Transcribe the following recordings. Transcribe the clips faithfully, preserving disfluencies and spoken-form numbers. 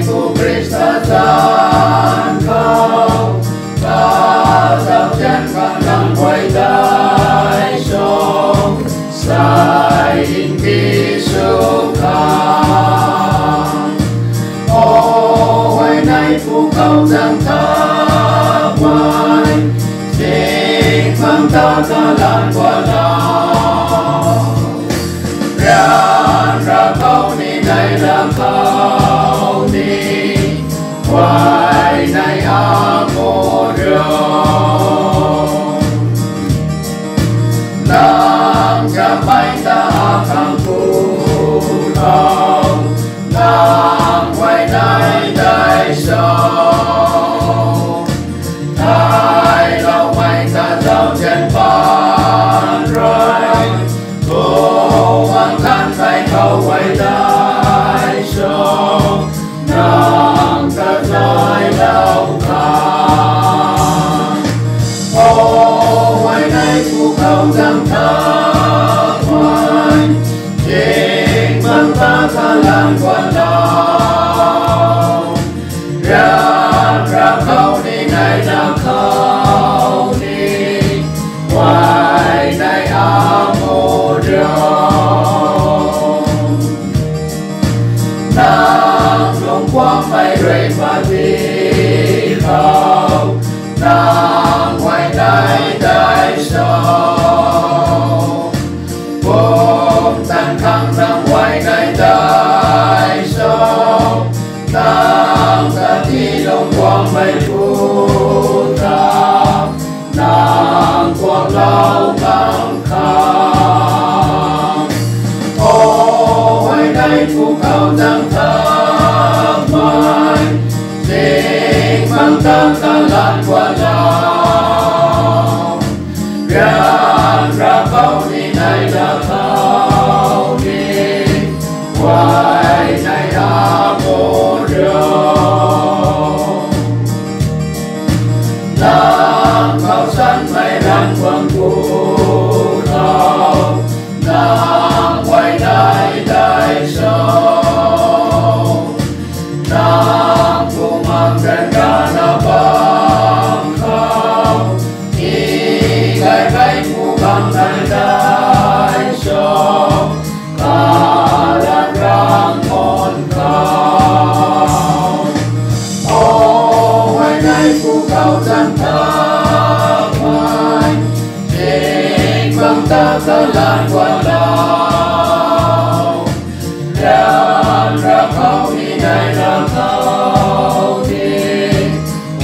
Khrista zanc khou, kazauh tian khang nang guay dai sw, sai ding ti sw khang. O, huayney pukau zanc thamei, ting bam ta kalan gualou. Ryanra khou ni nai la khou ni, huayney amu rio. Nang kamei ta khang pu khou, nang huayney dai sw. Thayloumei kazauh tian pan rui, tu bang kan tei khou huay dai sw, nang ta dailou khang. O, huayney pukau zanc thamei, ting bam ta kalan gualou. Ryanra khou ni nai la khou ni, huayney amu rio. Nang lungpuangmei rui pati khou, nang huayney dai sw. Pumtan khang nang huayney dai sw, nang kati lungpuangmei pu ta, nang kuaklou ngam khang. O, huayney pukau zanc thamei, ting bam ta kalan gualou. Ryanra khou ni nai la khou ni, huayney amu rio. Nang khou sanmei ran guang pu khou, nang huayney dai sw. Nang bumaengh ryanrana bam khou, i gay gay pu bang nai dai sw, kalan rang mun khou. O, huayney pukau zanc thamei, ting bam ta kalan gualou. Ryanra khou ni nai la khou ni,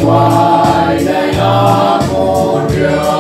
huayney amu rio.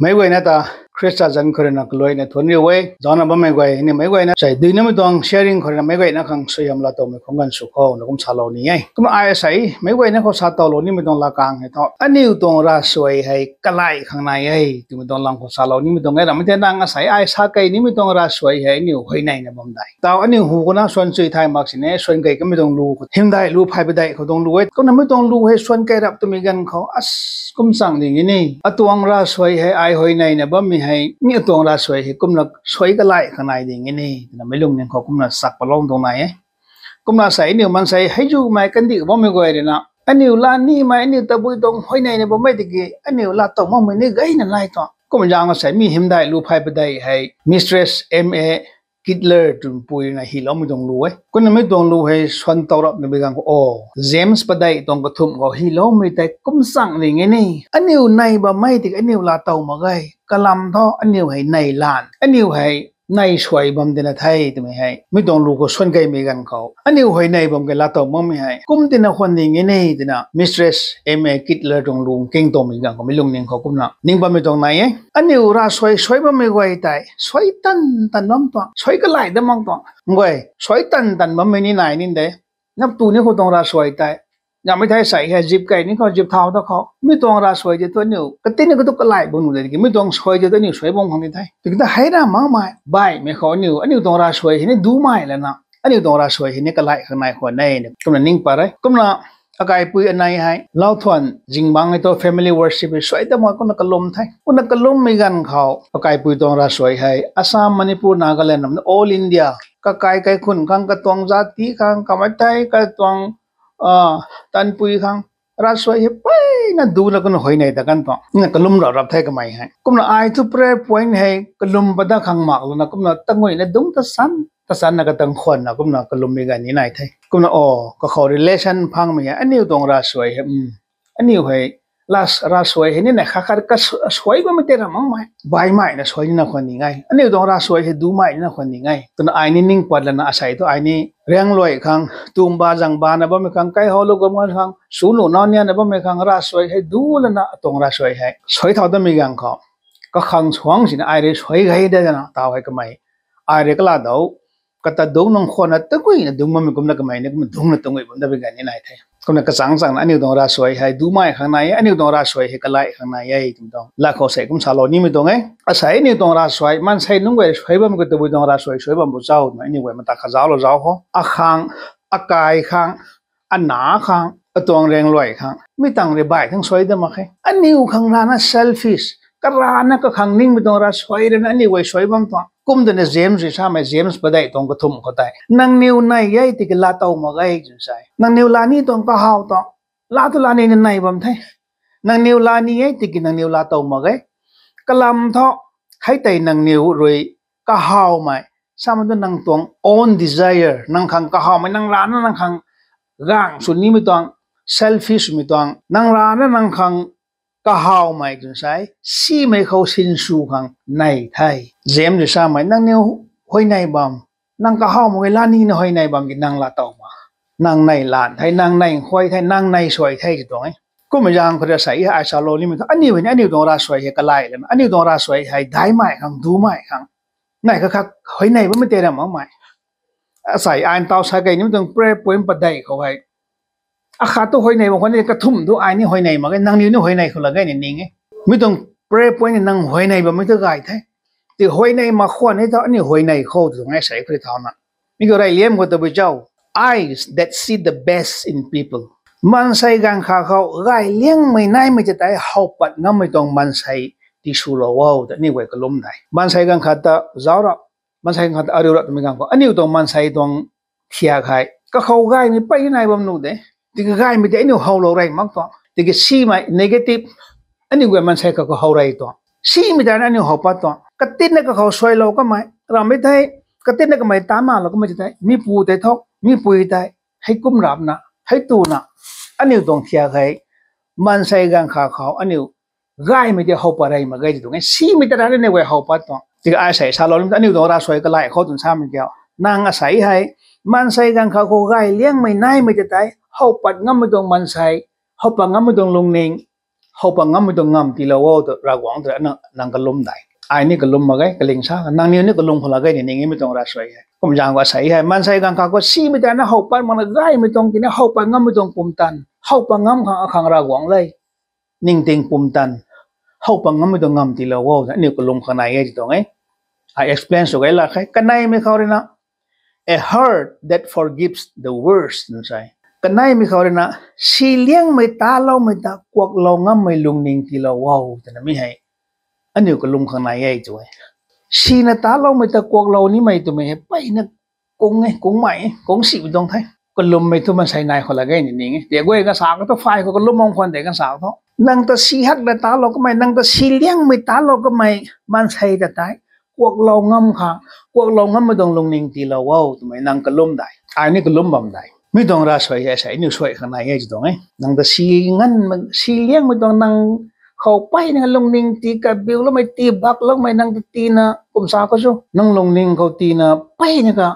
Meic guayna ta Khrista zanc khou ruina kaluaina thuanc riu e. Zaucna bammei guay ni meic guayna sei duinamei tuang sharing khou ruina meic guayna khang suaihiam laa towmei khang ganv sw khou na kum salou ni e. Kumna ai asei meic guayna khou sa towlou nimei tuang laa kang hei thu, aniu tuang ravsuai hei kalai khang nai e twmei tuang lam khou salou nimei tuang e. Ramei the nang asei ai sa kei nimei tuang ravsuai hei aniu huayneyna bam dei. Taw aniu hu khou na suan chui thay mak sini, suan kei kamei tuang lu khou, hymdaih lu phay padeih khou tuang lu e. Kumna mi tuang lu hei suan kei rap twmei ganv khou, as, kum chang ding e ni. Atuang ravsuai hei ai huayneyna bammei hei, mi atuang ravsuai hei kumna suai kalai khang nai ding e ni twna meic lungning khou kumna sak palou tuang nai e. Kumna sei aniu maansei hei zumei kandih bammei guay ruina, aniu laa nimei, aniu tabui tuang huayneyna bammei tiki aniu laa tow makmei ni gayna nai tuang. Kum zaeng na sei mi hymdaih lu phay padeih hei Mistress M A Kettler twmei pui ruina hyloumei tuang lu e. Kumna mi tuang lu hei suan tow rap twmei ganv khou, o, James padeih tuang kathumh khou hyloumei tei kum chang ding e ni. Aniu ney bammei tiki aniu laa tow mak ge. Kalam thu aniu hei ney lan, aniu hei ney suai bam tina the twmei hei mi tuang lu khou suan keimei ganv khou, aniu huayney bam kei laa tow makmei hei kum tina khwan ding e ni twna Mistress M A Kettler tuang lu nking towmei ganv khou meic lungning khou kumna ning bammei tuang nai e. Aniu ravsuai suai bammei guay tei suai tan tan bam tuang, suai kalai dat mak tuang guay, suai tan tan bammei ni nai ni de. Nap tu ni khou tuang ravsuai tei, namei thei sei hei zip kei ni khou, zip thau ta khou, mi tuang ravsuai tei tu aniu katina katu kalai bam nuh de tiki mi tuang suai tei tu aniu suai bam khang ni the. Tiki ta hei ra makmei baihmei khou aniu, aniu tuang ravsuai hei ni dumei lana, aniu tuang ravsuai hei ni kalai khang nai khwan e kumna ning pat e. Kumna Akaipui anei hei Lauthuan zingbangc hei tu family worship hei suai ta mak kumna kalum the. Kumna kalummei ganv khou akaipui tuang ravsuai hei Assam, Manipur, Nagaland ram na all India kakai kaikhun khang, katuang jati khang, kamei thei katuang tanpui khang ravsuai hei peyna duna kumna huayney ta kan tuang na kalum rap rap the kamei hei. Kumna ai thu prayer point hei kalum pada khang mak luna kumna tanguina dungc ta san ta sanna katang khwanna kumna kalummei ganv ni nai the. Kumna o kakhou relation phangmei hei aniu tuang ravsuai hei aniu hei last ravsuai hei ni na khat khat ka suai bammei tei ram makmei baihmei na suai nina khwan ni nge. Aniu tuang ravsuai hei dumei nina khwan ni nge. Kumna ai ni ning pat lana asei thu ai ni riangluai khang, tumba zangbana bammei khang, kaihou lou gam ganv khang, sw nuh nau niana bammei khang ravsuai hei du lana atuang ravsuai hei suai thau damei ganv khou kakhang suang sina ai rui suai gay da na taw hei kamei ai rui kala dou kata dungc nang khwanna tanguina dungc bammei kumna kamei ni kumna dungcna tanguih bam da bi ganv ni nai the. Kumna kachang changna aniu tuang ravsuai hei dumei khang nai e, aniu tuang ravsuai hei kalai khang nai e twmei tuang lat khou sei kum salou nimei tuang e. Asei aniu tuang ravsuai maansei nunc guay suai bam ka tabui tuang ravsuai suai bam bu chau twmei aniu guay mata kha zauclou zauc khou akhang, akai khang, ana khang, atuang riangluai khang mi tang rui baih thang suai da mak khe. Aniu khang rana selfish karana kakhang ningmei tuang ravsuai rana aniu guay suai bam tuang. Kum twna James rui samei, James padeih tuang kathumh khou tei nangniw nei e tiki laa tow mak ge twna sa e. Nangniw laa ni tuang kahaw tuang laa tu laa nina nei bam the. Nangniw laa ni e tiki nangniw laa tow mak ge. Kalam thu hei tei nangniw rui kahawmei samei tu nang tuang own desire, nang khang kahawmei, nang rana nang khang gang sw nimei tuang, selfish swmei tuang, nang rana nang khang kahawmei twna sa e, simei khou sinsw khang nei the. James rui samei nangniw huayney bam, nang kahaw mak ge laa nina huayney bam ki nang laa tow mak, nang nei lan the, nang nei khuay the, nang nei suai the ti tuang e. Kummei zaeng khou rui asei hei ai salou nimei thu aniu hei ni aniu tuang ravsuai hei kalai lana aniu tuang ravsuai hei daihmei khang, dumei khang nei kha kha huayney bammei tei ram makmei. Asei ai ntaw sa kei nimei tuang prayer point padeih khou hei akhat tu huayney bam khwan ni kathumh tu ai ni huayney mak ge, nangniw ni huayney khou la ge ni ning e. Mi tuang prayer point ni nang huayney bammei tu gay the. Ti huayney mak khwan ni thu aniu huayney khou tu ngai sei khou rui thauna mi khou reyliam khou tabui chau, eyes that see the best in people. Maansei ganv kha khou gay liangmei naimei ta tei how pat ngammei tuang maansei tiswlou o ta aniu guay kalum de. Maansei ganv khat ta zauc ra, maansei ganv khat ta ariu ra twmei ganv khou aniu tuang maansei tuang thiak hei kakhou gaymei pey nai bam nuh de. Tiki gaymei tei aniu howlou rey mak tuang, tiki simei negative aniu guay maansei kakhou how rey tuang. Simei tei na aniu how pat tuang, katinna kakhou suailou kamei rammei thei, katinna kamei ta malou kamei tei, mipu tei thu, mipui tei, hei kum rapna hei tuna aniu tuang thiak hei maansei ganv kha khou aniu gaymei tei how pat rey mak ge ti tuang e. Simei ta rana aniu guay how pat tuang. Tiki ai sei salou nimei thu aniu tuang ravsuai kalai khou twna samei kiu, nang asei hei maansei ganv kha khou gay liangmei naimei ta tei how pat ngammei tuang maansei, how pat ngammei tuang lungning, how pat ngammei tuang ngamv tiilou o tu Ravguangc tu nang kalum de. Ai ni kalum mak ge, kaling sa nangniw ni kalum khou la ge ni ning e mi tuang ravsuai hei. Kum zaeng khou asei hei maansei ganv kha khou simei ta na how pat makna gaymei tuang tina how pat ngammei tuang pumtan, how pat ngam khang akhang Ravguangc le ningting pumtan, how pat ngammei tuang ngamv tiilou o aniu kalum khang nai e ti tuang e. Ai explain sw gay lak khe. Kaneimei khou rui na, a heart that forgives the worst twna sa e. Kaneimei khou rui na, si liangmei taloumei ta kuaklou ngammei lungning tiilou o twna mi hei aniu kalum khang nai e tu e. Sina taloumei ta kuaklou nimei twmei hei peyna kung e, kungmei e, kung simei tuang the. Kalummei thu maansei nai khou la ge ni ning e. Ti guay kasa ka thu phay khou kalum bam khwan de kasa thu. Nang ta si hakna talou kamei, nang ta si liangmei talou kamei maansei ta tei kuaklou ngam khang, kuaklou ngammei tuang lungning tiilou o twmei nang kalum de. Ai ni kalum bam de. Mi tuang ravsuai hei asei aniu suai khang nai e ti tuang e. Nang ta si nganv, si liangmei tuang nang khou peyna lungning tii kabiuloumei, tii bakloumei nang ta tiina kum sa khou chu nang lungning khou tiina peyna ka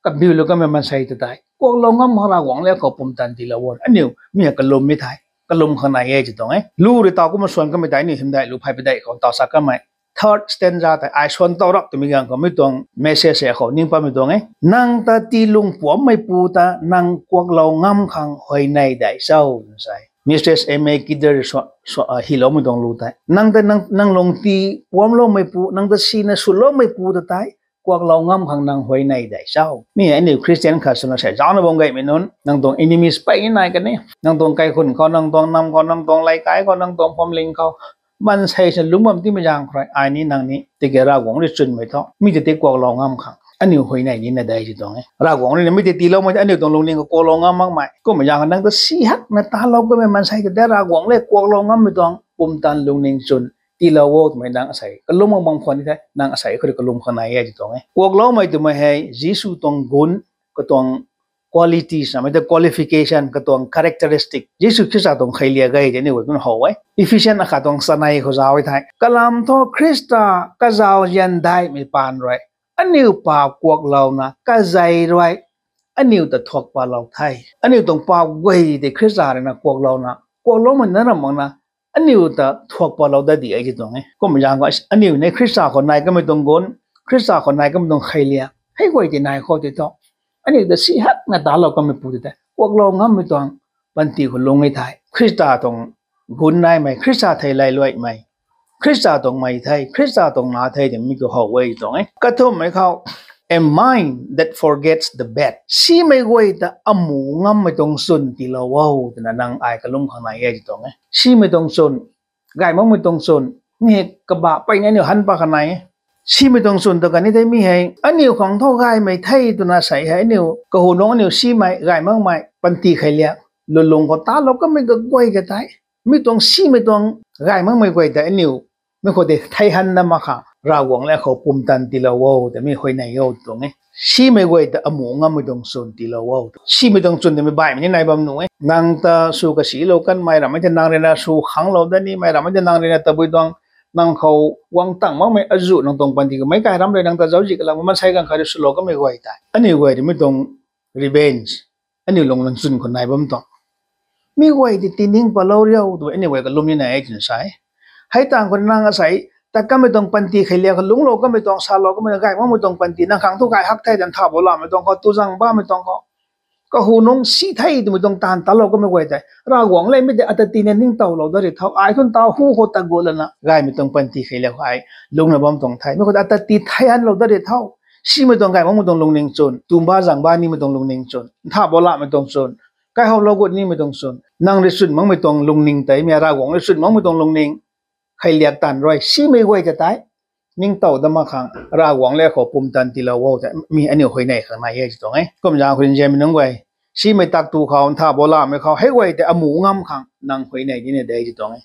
kabiulou kamei maansei ta tei kuaklou ngam khang Ravguangc le khou pumtan tiilou o aniu mi hei kalummei thei kalum khang nai e ti tuang e. Lu rui taw kumna swan kamei tei aniu hymdaih lu phay padeih khou taw sa kamei third stanza tei ai swan taw rap twmei ganv khou mi tuang message hei khou ning patmei tuang e. Nang ta tii lung puammeipu ta nang kuaklou ngam khang huayney dei cho twna sa e. Mistress M A Kidder swa, swa, hyloumei tuang lu tei nang ta nang, nang lung tii puamloumeipu, nang ta sina swloumeipu ta tei kuaklou ngam khang nang huayney de cho? Mi hei aniu Christian khat swna sei zaucna bam gaymei nunc, nang tuang enemies pey ni nai kan e. Nang tuang kaikhun khou, nang tuang nam khou, nang tuang leikai khou, nang tuang phuamling khou, maansei sw lungc bam timei zaeng khou rui ai ni nang ni tiki Ravguangc rui chwnmei thu mi tei tei kuaklou ngam khang aniu huayney nina de ti tuang e. Ravguangc rui na mi tei tiiloumei aniu tuang lungning khou kuaklou ngam makmei kummei zaeng khou nang ta si hakna talou kamei maansei ta tei Ravguangc le kuaklou ngammei tuang pumtan lungning chwn tiilou o twmei nang asei kalum bam khwan ni the, nang asei khou rui kalum khang nai e ti tuang e. Kuakloumei twmei hei Jisu tuang gun, katuang qualities, namei ta qualification, katuang characteristic, Jisu Khrista tuang kheiliak ge tei aniu guay kumna how e. Ephesian akhat tuang chanei khou zauc e thei, kalam thu Khrista kazauzian daihmei paan rui aniu paap kuaklouna kazei rui aniu ta thuak palou the. Aniu tuang paap guay tei Khrista rui na kuaklouna, kuakloumei na ram makna aniu ta thuak palou dat di e ti tuang e. Kummei zaeng khou aniu ni Khrista khou nai kamei tuang gun, Khrista khou nai kamei tuang kheiliak hei guay tei nai khou tei thu, aniu ta si hakna talou kamei pu tei tei kuaklou ngammei tuang panty khou lung e thei, Khrista tuang gun naimei, Khrista thei lailuaimei, Khrista tuang mei the, Khrista tuang na the twmei tu how e tuang e. Kathumhmei khou, a mind that forgets the bad. Simei guay ta amu ngammei tuang chwn tiilou o twna nang ai kalum khang nai e ti tuang e. Simei tuang chwn, gay makmei tuang chwn, mi hei kabah peyna aniu han pa khang nai e. Simei tuang chwn ta kani the mi hei aniu khang thu gaymei the twna sei hei aniu kahunungc aniu simei gay makmei panty kheiliak lwnlung khou talou kamei kaguay ka tei, mi tuang simei tuang gay makmei guay tei aniu mi khou tei thei han na mak khang Ravguangc le khou pumtan tiilou o twmei huayney o tuang e. Simei guay ta amu ngammei tuang chwn tiilou o. Simei tuang chwn tei mei baihmei ni nai bam nuh e. Nang ta sw kasilou kanmei rammei tei nang rui na sw khanglou dat nimei rammei tei nang rui na tabui tuang nang khou guang tang makmei azuh nang tuang panty khou meic kai ram rui nang ta zauczih kalam maansei ganv khat rui swlou kamei guay tei aniu guay rui mi tuang revenge, aniu lung nang chwn khou nai bam tuang. Mi guay tei tining palou riu tw aniu guay kalum ni nai e twna sa e. Hei tang khou nang asei tat kamei tuang panty kheiliak khou lungclou kamei tuang, salou kamei tuang, gay makmei tuang panty nang khang thu gay hak the tan tha bo lamei tuang khou, tu zang bammei tuang khou, kahunungc si the twmei tuang taanv talou kamei guay tei Ravguangc le mi tei ata tina ningtowlou dat ri tho. Ai khun ta hu khou tagut lana gaymei tuang panty kheiliak khou ai lungna bam tuang the. Mi khou ta ata ti thei hanlou dat ri tho. Simei tuang gay makmei tuang lungning chwn, tumba zang ba nimei tuang lungning chwn, ntha bo lamei tuang chwn, kaihowlou gut nimei tuang chwn, nang rui chwn makmei tuang lungning tei mi Ravguangc rui chwn makmei tuang lungning kheiliak taanv rui simei guay ta tei ningtow dat mak khang Ravguangc le khou pumtan tiilou o tei mi aniu huayney khang nai e ti tuang e. Kum zaeng khou rinzianmei nunc guay, simei tak tu khou, ntha bo lamei khou hei guay tei amu ngam khang nang huayney nina de ti tuang e.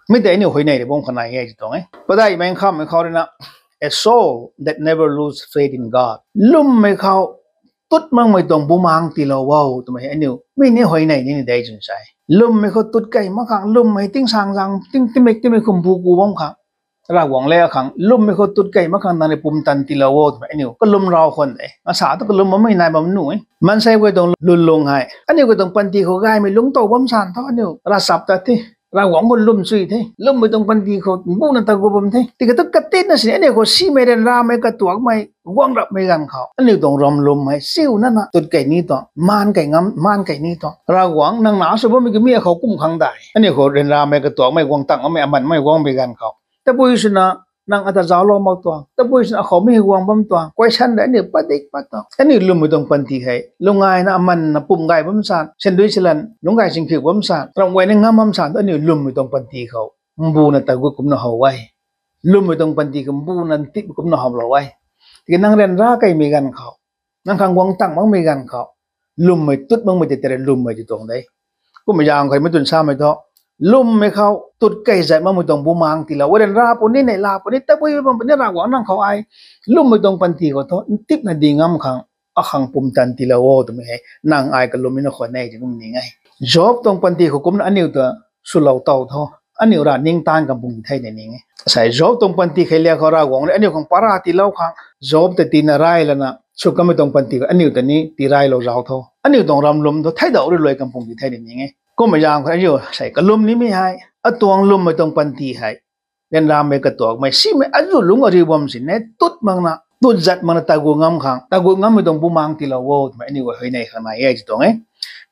Mi tei aniu huayney rui bam khang nai e ti tuang e. Padeihmei nkhamhmei khou rui na, a soul that never lose faith in God. Lwmmei khou tut makmei tuang bumaengc tiilou o twmei aniu mi ni huayney nina de twna sa e. Lwmmei khou tut key mak khang, lwmmei tingsang zang ting timik timik khum bu ku bam khang Ravguangc le khang lwmmei khou tut key mak khang nang rui pumtan tiilou o twmei aniu kalum rau khwan de. Asa tu kalum bammei nai bam nuh e. Maansei guay tuang lwnlung hei aniu guay tuang panty khou gaymei lungctow bam san thu aniu ravchap tat the. Ravguangc khou lwm chui the. Lwmmei tuang panty khou mbuna tagut bam the. Tiki tu katinna sini aniu khou simei ryanramei katuakmei guang rapmei ganv khou aniu tuang ramlwm hei siuna na tut key ni tuang, maan key ngam, maan key ni tuang. Ravguangc nang na sw bammei kami akhou kum khang dai aniu khou ryanramei katuakmei, guang tang makmei, aman makmei guangmei ganv khou tabui swna nang ata zauclou mak tuang, tabui swna akhou mi hei guang bam tuang, question de aniu padik pat tuang. Aniu lwmmei tuang panty hei lung ngaina amanna pum gay bam san, sandui silan lungc gay singkhiu bam san, ramh guayna ngam bam san tu aniu lwmmei tuang panty khou mbuna tagut kumna how e. Lwmmei tuang panty khou mbuna ntip kumna howlou e. Tiki nang ryanra keymei ganv khou, nang khang guang tang makmei ganv khou, lwmmei tut makmei tei tei rui lwmmei ti tuang de. Kummei zaeng khou mei twn samei thu, lwmmei khou tut key zat makmei tuang bumaengc tiilou o. Ryanra puni, neihla puni, tabui bam puni, Ravguangc nang khou ai lwmmei tuang panty khou thu ntipna di ngam khang, akhang pumtan tiilou o twmei hei nang ai kalum na khwan e ti kum ning e. Job tuang panty khou kumna aniu ta swlou tow tho, aniu ra ningtaan kampung ti the ni ning e. Sai Job tuang panty kheiliak khou Ravguangc rui aniu khang para tiilou khang, Job ta tina ray lana sw kamei tuang panty khou aniu ta ni tii raylou zauc tho, aniu tuang ramlwm thu theidauh rui luai kampung ti the ni ning e. Kummei zaeng khou aniu sei kalum nimei hei atuang lwmmei tuang panty hei ryanramei katuakmei, simei azuh lungc ariu bam sini tut makna, tut zat makna tagut ngam khang, tagut ngammei tuang bumaengc tiilou o twmei aniu huayney khang nai e ti tuang e.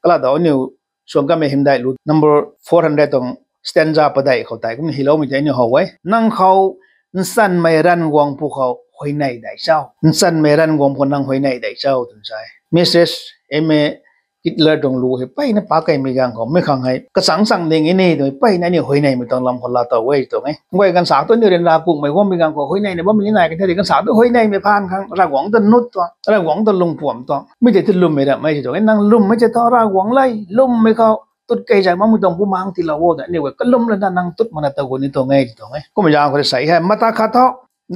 Kaladau aniu Suangkammei Hymdaih lu number four hundred tuang stanza padeih khou tei kumna hyloumei tei aniu how e. Nang khou nchanmei ranv guang pu khou huayney dei cho? Nchanmei ranv guang pu nang huayney dei cho twna sa e. Mistress M A Keeler tuang lu hei mpeyna pac keymei ganv khou mi khang hei kachang chang ding e ni twmei mpeyna aniu huayneymei tuang lam khou laatow e tuang e. Guay ganv sa tu aniu ryanra kummei guangmei ganv khou huayneyna bammei ni nai kan the, ganv sa tu huayneymei phaan khang Ravguangc ta nut tuang, Ravguangc ta lungpuam tuang. Mi tei tu lwmmei ramh e ti tuang e. Nang lwmmei tei thu Ravguangc le, lwmmei khou tut key zay makmei tuang bumaengc tiilou o twna aniu guay kalum lana nang tut makna taw gu ni tuang e ti tuang e. Kumna zaeng khou rui sei hei mata khat thu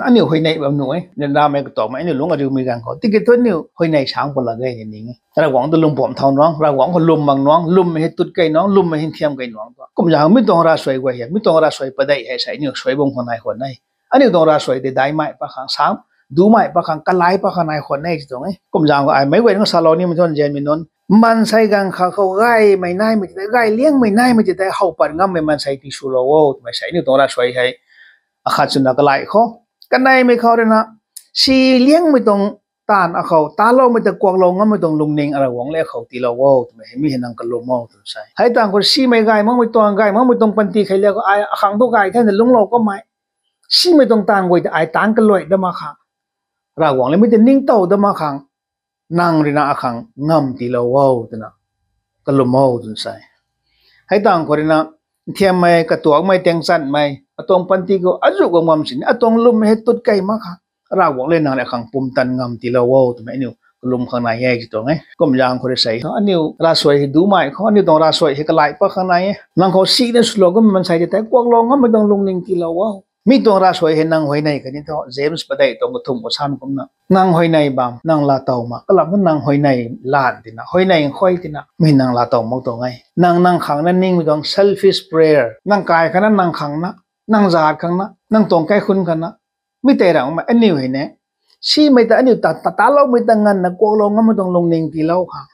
aniu huayney bam nuh e. Ryanramei katuakmei aniu lungc ariumei ganv khou tiki thu aniu huayney sang pw lak ge ni ning e. Ravguangc ta lungpuam thau nuangc, Ravguangc khou lwm mak nuangc, lwmmei hei tut key nuangc, lwmmei hei nthiam key nuangc tuang. Kumna zaeng mi tuang ravsuai guay hei, mi tuang ravsuai padeih hei sei aniu suai bam khwan nai khwan e. Aniu tuang ravsuai tei daihmei pac khang, sam dumei pac khang, kalai pac khang nai khwan e ti tuang e. Kumna zaeng khou ai meic guay nunc salou nimei thu nzianmei nunc, maansei ganv khat khou gaymei naimei ti tei, gay liangmei naimei ti tei how pat ngammei maansei tiswlou o twmei sei aniu tuang ravsuai hei akhat swna kalai khou. Kaneimei khou rui na, si liangmei tuang taanv akhou taloumei ta kuaklou ngammei tuang lungning Ravguangc le akhou tiilou o twmei hei mi hei nang kalum o twna sa e. Hei tangv khou simei gay makmei tuang, gay makmei tuang panty khei le khou ai akhang tu gay thena lungclou kamei, simei tuang taanv guay ta ai taanc kaluai dat mak khang, Ravguangc le mi ta ningtow dat mak khang, nang rui na akhang ngamv tiilou o twna kalum o twna sa e. Hei tangv khou rui na, nthiammei, katuakmei, taengchanmei, atuang panty khou azuh guang bam sini atuang lwmmei hei tut key mak khang, Ravguangc le nang rui akhang pumtan ngamv tiilou o twmei aniu kalum khang nai e ti tuang e. Kumna zaeng khou rui sei aniu ravsuai hei dumei khou, aniu tuang ravsuai hei kalai pac khang nai e. Nang khou sina swlou kummei maansei ti tei kuaklou ngammei tuang lungning tiilou o. Mi tuang ravsuai hei nang huayney kani thu, James padeih tuang kathumh khou sam kumna, nang huayney bam, nang laatow mak, kalam thu nang huayney lan tina, huayney nkhuay tina mi nang laatow mak tuang e. Nang, nang khang na ningmei tuang selfish prayer, nang kai khang na, nang khang na, nang zaat khang na, nang tuang kaikhunc khang na, mi tei ramhmei aniu hei ne, simei ta aniu ta, ta, taloumei ta nganvna kuaklou ngammei tuang lungning tiilou khang,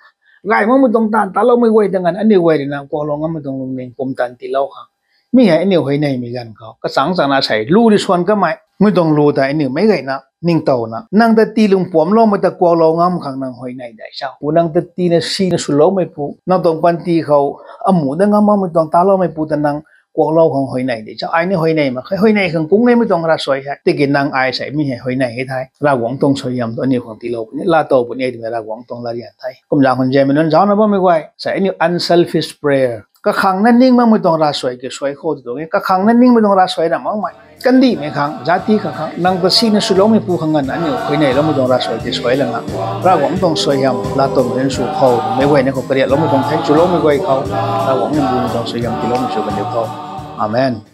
gay makmei tuang taanv taloumei guay ta nganv aniu guay rui na kuaklou ngammei tuang lungning pumtan tiilou khang, mi hei aniu huayneymei ganv khou kachang changna sei lu ri suan kamei mi tuang lu tei aniu meic gayna ningtowna, nang ta tii lungpuamloumei ta kuaklou ngam khang nang huayney dei cho? Pu nang ta tiina sina swloumeipu, nang tuang panty khou amuh dat ngam makmei tuang taloumeipu ta nang kuaklou khang huayney dei cho? Ai ni huayney mak khe, huayney khang kung e mi tuang ravsuai hei. Tiki nang ai sei mi hei huayney e thei, Ravguangc tuang suaihiam tu aniu khang tiilou puni, laatow puni twmei Ravguangc tuang latryan the. Kumna zaeng khou nzianmei nunc, zaucna bammei guay, sei aniu unselfish prayer, kakhang na ning makmei tuang ravsuai ki suai khou ti tuang e. Kakhang na ningmei tuang ravsuai ramh makmei, kandihmei khang, zati khat khang, nang ta sina swloumeipu khang nganvna aniu huayneyloumei tuang ravsuai ki suai lana, Ravguangc tuang suaihiam laatowmei sw khou, meic guayna khou kariakloumei tuang the, chuloumei guay khou Ravguangc nbumei tuang suaihiam tiiloumei sw kandiu khou. Amen.